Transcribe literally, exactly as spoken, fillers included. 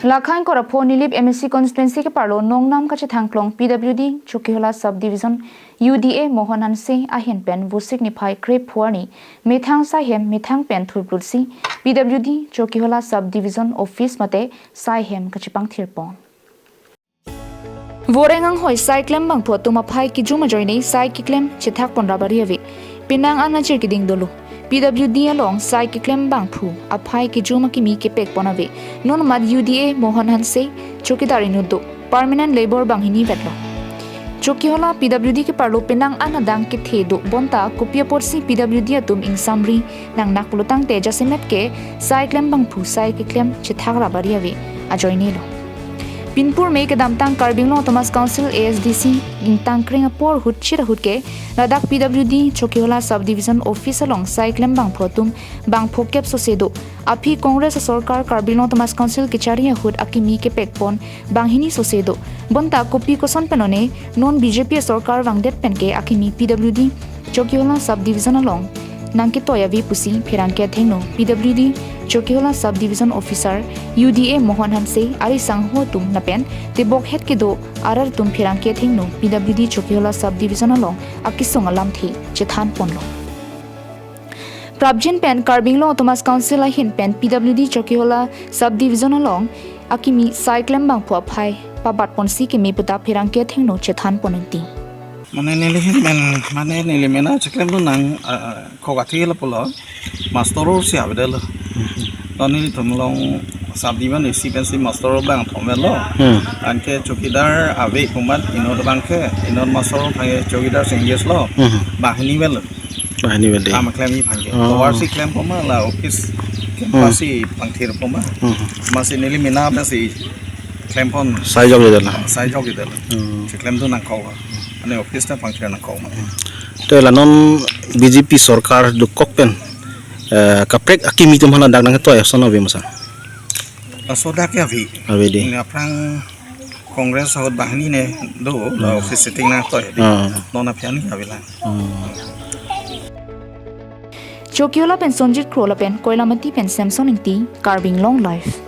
Lakhang Korapho Nilip M A C constituency keparlo nongnam kachethangklong P W D Chokihola Subdivision U D A Mohon Hanse ahin pen Vosik niphai krepho arni methang saihem methang pen thurplutsi P W D Chokihola Subdivision Office mate saihem kachepangthirpon. Voreng anghoi saiklem bangphu atum aphai kejum ajoine sai keklem chethakpon rabari ave. Penang an ajir keding dolo. P W D along sai keklem bangphu aphai kejum akimi kepekpon ave. Non mat U D A Mohon Hanse chokidar inut do. Permanent labor banghini vetlo. Chokihola P W D keparlo penang an adang kethe do bonta kopi apotsi P W D atum ingsamri nangnak pulo tangte jasemet ke saiklem bangphu sai keklem chethak rabari ave ajoine lo. Pinpur me kedamtang Karbi Anglong Autonomous Council A S D C ingtangkreng apor ahut chit ahut ke ladak P W D Chokihola Subdivision Office along saiklem bangphu atum bangpho kep sose do. Aphi Congress asorkar Karbi Anglong Autonomous Council kechari ahut akimi kepekpon banghini sose do. Bonta kopi koson pen one non B J P asorkar vangdet pen ke akimi P W D Chokihola Subdivision along nangketoi ave pusi pherangke athengno P W D Chokihola Subdivision Officer U D A Mohon Hanse ari sangho atum lapen tebok het kedo arat atum pherangke athengno P W D Chokihola Subdivision along akesung alamthe chethanponlo. Prapjin pen Karbi Anglong Autonomous Council ahin pen P W D Chokihola Subdivision along akimi saiklem bangphu aphai pabatponsi keme puta pherangke athengno chethanpon ingti. Mane neli hin men, mane neli mena cheklem dun nang, ah, ah, khok athi la pulo. Master role si avedetlo. To nelitum along subdivision isi pensi master role bang thom lo. Hmm. Anke chokidar ave kumat inut abang ke, inut master role aphan ke chokidar si engage lo. Hmm. Banghini vel. Banghini vel de. Kam klem aphan ke. Oh. Tovar si klempon ma la office Hmm. campus si pangthirpon ma. Hmm. Masi neli mena pensi klempon. Sai jokjedetlo. Sai jokjedetlo. Hmm. Cheklem dun nangkok. Ane office ta pangthir nangkok ma. Te la non B J P sorkar dokok pen, eh, kaprek akimi atum aphan dak nangtoi ason ave ma sir? Laso dak ke ave. Ave de. Ini aphrang Congress ahut banghini ne do, la Hmm. office sitting nangtoi de. Ah. Non aphian ke ave lang. Hmm. Chokihola pen Sonjit Kro lapen Koilamati pen Samson Ingti, Karbi Anglong Live.